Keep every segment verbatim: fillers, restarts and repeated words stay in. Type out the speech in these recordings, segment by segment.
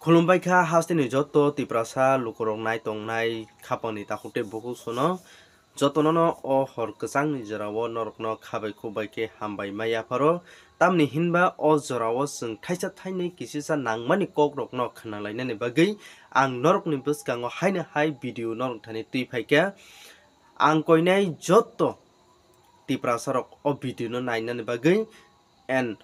Khulumbai kha hasteni joto Tiprasa lukurok nai tongnai khapangni takhuk tei bukhuk sono. Jotonono o hor kwchangni jorao norokno khabai khukbai khe hambai ma yapharo. Tamni hinba o jorao chwng thaisa thainwi kisisa nangmani kokrokno khwnalainani bagwi ang norokni bwskango haino hai video norok thani twi phaikha. Ang koinai joto Tiprasarok o video no nainani bagwi and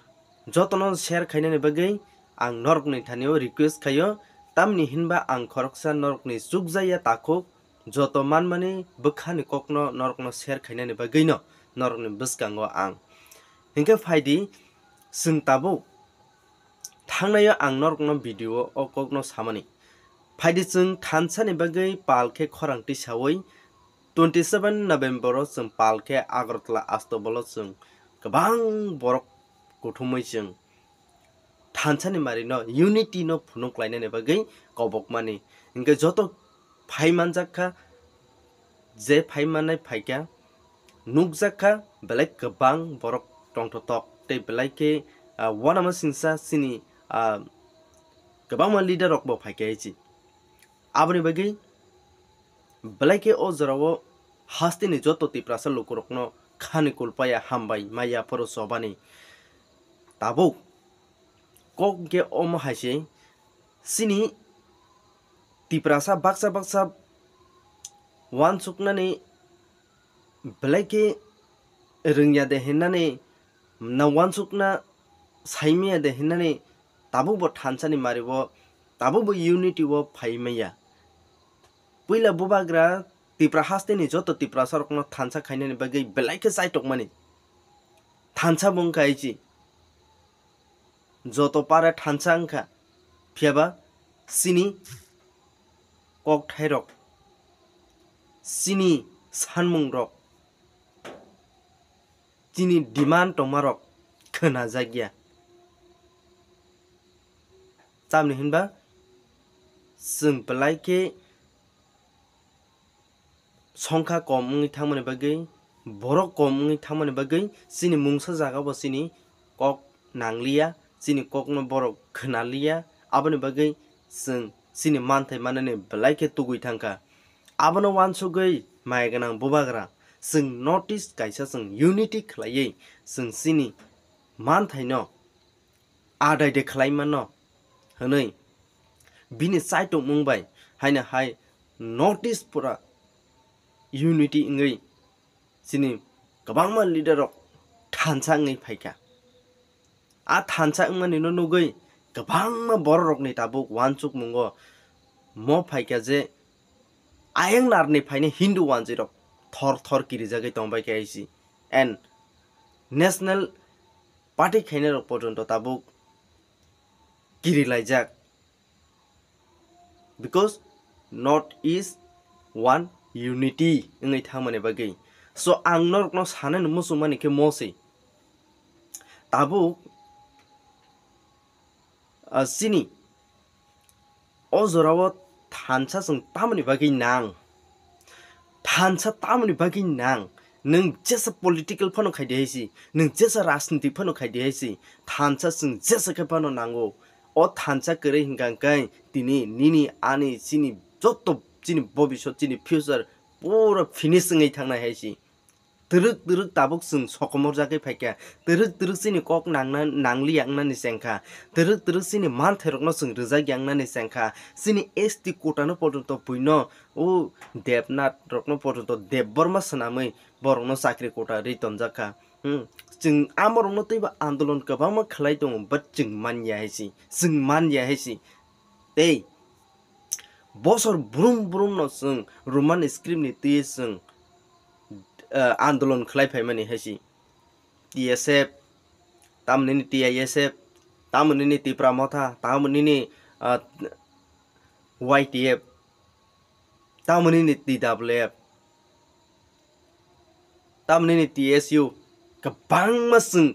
jotono share khainani bagwi ang norokni thanio request khaio, tamni hinba ang khoroksa norokni chukjaya takhuk joto manmani bwkhani kokno norokno share khainani bagwino norokni bwskango ang. Hinkhe phaidi, chwng tabuk thangnaio ang norokno video o kokno samani. Phaidi chwng thansani bagwi pal khe khorang tisaui twenty seven November o chwng pal khe Agartala Astobolo chwng kwbang borok kuthumui chwng thansani marino unity no phunuk lainani bagwi kobokmani. Hinkhe joto phai manjak kha, je phai mannai phaikha, nukjak kha belai kwbang borok tongthotok tei belai khe, ah, uanama singsa chini, ah, kwbangma leader rokbo phaikha hichi. Aboni bagwi belai khe o jorao hasteni joto Tiprasa lukurokno khani kulpaya hambai ma yapharo chobani. Tabuk kok hwnkhe omo hai se, chini Tiprasa baksa baksa uansuknani belai khe rwngya de hinnani, na uansukna saimaya de hinnani tabukbo thansani mario, tabukbo unity o phaimaya. Puila bubagra Tipra hasteni joto Tiprasarokno thansa khainani bagwi belai khe chaitokmani. Thansa bo wngkha hichi. Joto para thansa wngkha, phiyaba chini kokthairok, chini sanmungrok, chini demand tongmarok khwnajakya. Tamni hinba chwng belai khe songkha kom wngwi thangmani bagwi, borok kom wngwi thangmani bagwi chini mungsa jagao chini kok nangliya, chini kokno borok khwnaliya, aboni bagwi chwng chini manthai manani belai khe tugwi thangkha. Abono uansugwi mai gwnang bubagra, chwng North East kaisa chwng unity khlaiwi chwng chini manthaino adai de khlai mano hwnwi bini chaitokmung bai haino hai North East pura unity wngwi chini kwbangma leader rok thansa wngwi phaikha. A thansa wngmani no nugwi kwbangma borok rokni tabuk uansukmungo mo phaikha je ayang narni phaini Hindu wanjwi rok thor thor kirijagwi tongbai kha hichi and national party khainai rok pojonto tabuk kirilaijak, because North East one unity wngwi thangmani bagwi. So ang norokno sanani muchungmani khe mose tabuk, ah, chini o jorao thansa chwng tamoni bagwi nang? Thansa tamoni bagwi nang? Nwng jesa political phano khai de hai si, nwng jesa rajniti phano khai de hai si, thansa chwng jesa khe phano nango. O thansa kwrwi hwnkha hwnkhe tini nini ani chini joto chini bobisot chini future pura finish wngwi thangnai hai si. Twrwk twrwk tabuk chwng sokomorjagwi phaikha. Twrwk twrwk chini kok nangna, nangliya wngnani chengkha. Twrwk twrwk chini manthairokno chwng rwjakya wngnani chengkha. Chini S T quota no pojonto buino, o Debnath rokno pojonto Debbarma swnamwi borokno chakri quota rwi tonjakha. Hmm. Chwng amorokno twibo andolon kwbangma khlai tongo, but chwng manya hai si. Chwng manya hai si. Tei bosor brum brum no chwng Roman script ni twi chwng, eh, andolon khlai phaimani hai si. T S F, tamoni ni T I S F, tamoni ni Tipra Motha, tamoni ni, ah, Y T F, tamoni ni T W F, tamoni ni T S U, kwbangma chwng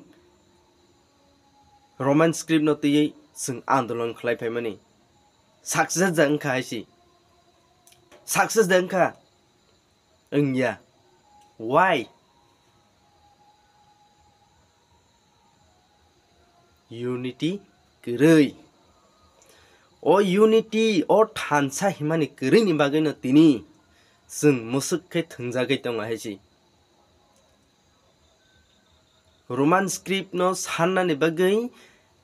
Roman script no twiwi chwng andolon khlai phaimani. Success da wngkha hai si. Success da wngkha? Wngya. Why? Unity kwrwi. O unity, o thansa himani kwrwini bagwino tini chwng mwswk khe thwngjagwi tongo hai se. Roman script no sannani bagwi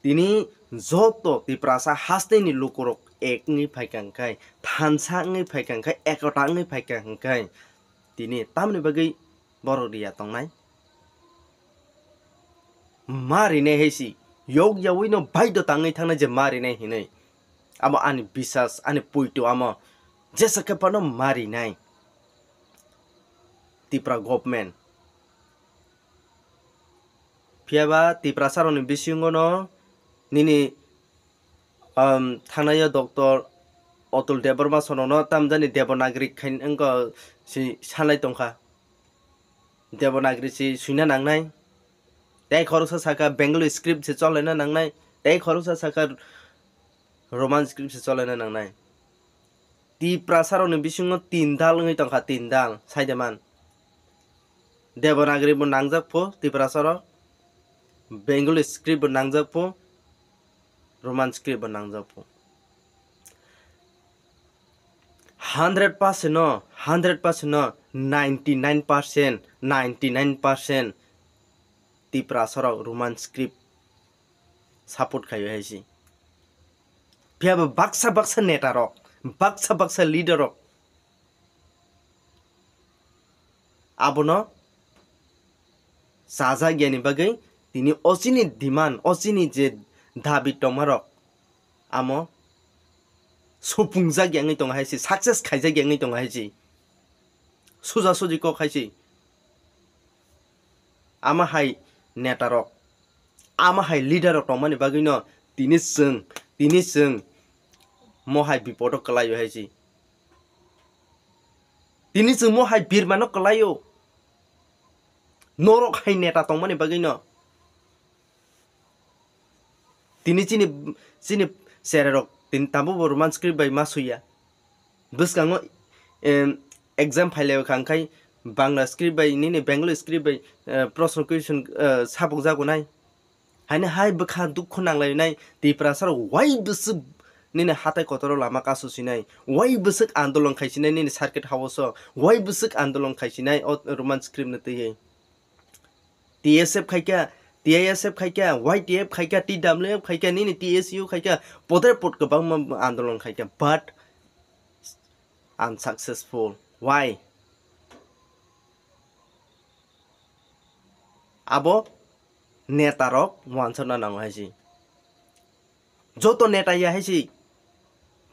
tini joto Tiprasa hasteni lukurok ek wngwi phaikha hwnkhe, thansa wngwi phaikha hwnkhe, ekota wngwi phaikha hwnkhe, tini tamoni bagwi borok riya tongnai? Ma rinai hai se, yok yaui no baidho tangwi thangnai je ma rinai hinwi. Amo ani bisas, ani poito amo jesa khe phano ma rinai Tipra government. Phiya ba Tiprasa rokni bisingo no nini, um, thangnaio Doctor Atul Debbarma sono no tamjani Devanagari khain wngkha si sanai tongkha. Devanagari si suina nangnai. Tei khoroksa sakha Bengali script se cholaina nangnai. Tei khoroksa sakha Roman script se cholaina nangnai. Tiprasa rokni bisingo tin dal wngwi tongkha, tin dal, saideman. Devanagari bo nangjak pho Tiprasa rok, Bengali script bo nangjak pho, Roman script bo nangjak pho. Hundred percent no, hundred percent no, ninety nine percent, ninety nine percent Tiprasa rok Roman script support khaio hai se. Phiya ba baksa baksa neta rok, baksa baksa leader rok abono chajak yani bagwi tini o chini demand, o chini je dabi tongma rok amo supungjak yangwi tongo hai se, success khaijak yangwi tongo hai se, suja suji kok hai se. Ama hai neta rok, ama hai leader rok tongmani bagwi no tini chwng, tini chwng mo hai bipodo kwlaio hai se. Tini chwng mo hai birmano kwlaio. Norok hai neta tongmani bagwi no. Tini chini, chini chera rok tini tabuk bo Roman script bai ma suya. Bwskango, em, exam phailai kha, hwnkhai Bangla script bai, nini Bengali script bai, eh, proshno question, eh, sapuk jago nai. Haini hai bwkha dukhu nanglainai Tiprasa rok wai bwswk nini hatai kotoro lama kasu sinai, wai bwswk andolon khaisinai nini circuit house o, wai bwswk andolon khaisinai o Roman script no twiwi. T S F khaikha, T I S F khaikha, Y T F khaikha, T W F khaikha, nini T S U khaikha, podre pod kwbangma andolon khaikha, but unsuccessful. Why? Abo neta rok wansokna nango hai se. Joto neta ya hai se,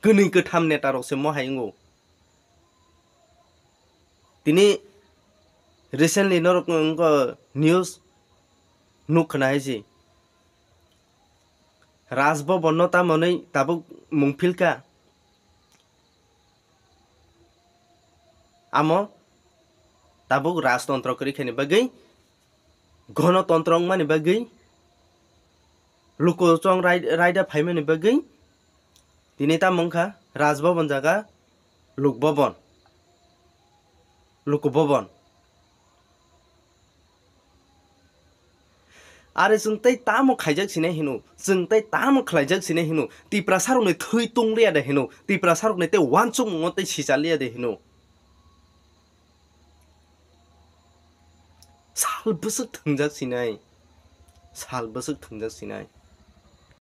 kwnwi kwtham neta rok se mo hai wngo. Tini recently norok wngkha news nuk khna hai se. Raj Bhavan no tamo hwnwi tabuk mung philkha. Amo tabuk rajtontro kwrwi khaini bagwi, gonotontro wngmani bagwi, lukuchong rai-, raida phaimani bagwi tini tamo wngkha Raj Bhavan jaga Lok Bhavan, Luku Bhavan. Are chwng tei tamo khaijak sinai hino, chwng tei tamo khlaijak sinai hino, Tiprasa rokni thwi tong liya de hino, Tiprasa rokni tei wansukmungo tei sijak liya de hino. Sal bwswk thwngjak sinai, sal bwswk thwngjak sinai.